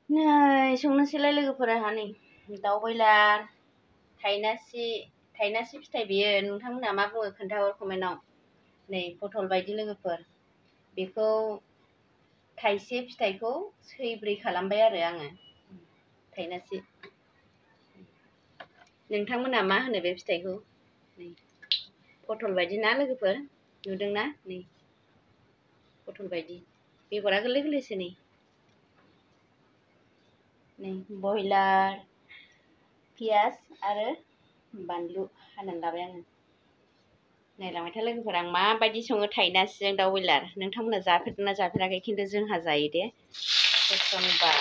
नै संनोसैलाय लोगोफोरा नै दाउ बयलार थाइनासि फिथाइ बेयो नोंथांमोनहा मा बुङो खोन्थाहर कमेन्टआव। नै पटल बायदि लोगोफोर बेखौ थाइसे फिथाइखौ सैब्रै खालामबाय आरो आङो थाइनासि। नोंथांमोनहा मा होनो बे फिथाइखौ? नै पटल बायदि ना लोगोफोर नुदोंना? नै पटल बायदि बेगरा गोरलै गोरलैसो नै बयलार पियाज आरो बानलु हानानै लाबाय आङो। नायलांबाय था लोगोफोर आं माबायदि सङो थाइनासिजों दाउ बयलार। नोंथांमोना जाफेरदोंना जाफेराखै? खिन्थु जोंहा जायो दे गोसोमबा।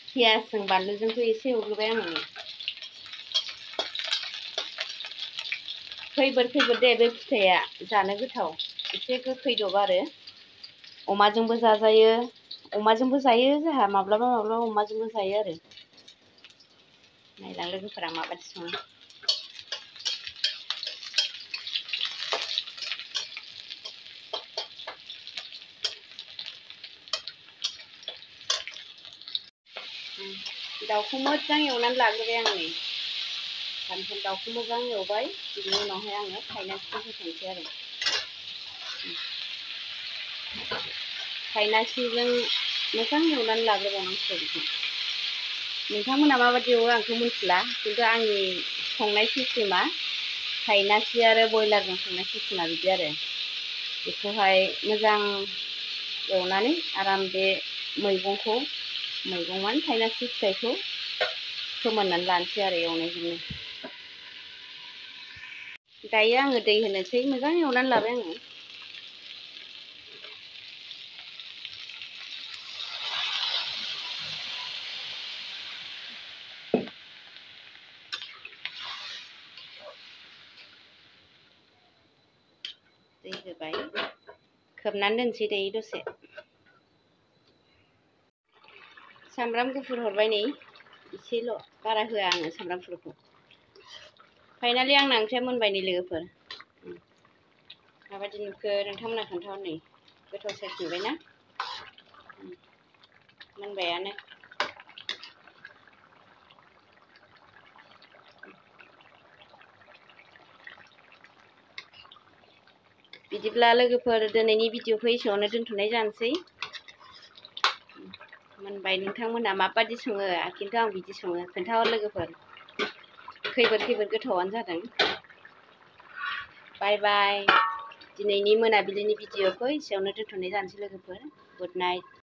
पियाजजों बानलुजोंथ' एसे एवग्रोबाय आङो। खैबोर दे बे फिथाइया जानो गोथाव एसे गोखैदब आरो अमाजोंबो जाजायो। अमाजोंबो जायो जोंहा माब्लाबा माब्लाबा अमाजोंबो जायो आरो। नायलां लोगोफोरा माबायदि सङो। दाउखौ मोजां एवनानै लाग्रोबाय आं नै दाउखौ मोजां एवबाय बिनि उनावहाय आङो थाइनासिखौ होसनसै आरो। थाइनासिजों मोजां एवनानै लाग्रोबावनांसिगौ बेखौ। नोंथांमोना माबायदि एवो आंथ' मिथिला, खिन्थु आंनि संनाय सिस्टेमा थाइनासि आरो बयलारजों संनाय सिस्टेमा बिदि आरो। बेखौहाय मोजां एवनानै आराम बे मैगं माने थाइनासि फिथाइखौ फोमोननानै लानोसै आरो एवनायजोंनो। दायो आङो दै होनोसै, मोजां एवनानै लाबाय आङो। दै होबाय, खोबनानै दोनसै दायो दसे। सामब्राम गुफुर हरबाय नै एसेल', बारा होआ आङो सामब्राम गुफुरखौ। फाइनालि आंना ओंख्रिया मोनबाय नै लोगोफोर। माबायदि नुखो नोंथांमोना खोन्थाहर नै। गोथाव साइस नुबायना? मोनबायानो। बिदिब्ला लोगोफोर दिनैनि भिडिअखौ एसेयावनो दोनथ'नाय जानोसै। मोनबाय, नोंथांमोनहा माबायदि सङो? खिन्थु आं बिदि सङो, खोन्थाहर लोगोफोर। खैबोर गोथावानो जादों। बाय बाय। दिनैनि मोनाबिलिनि भिडिअखौ एसेयावनो दोनथ'नाय जानोसै लोगोफोर। Good night.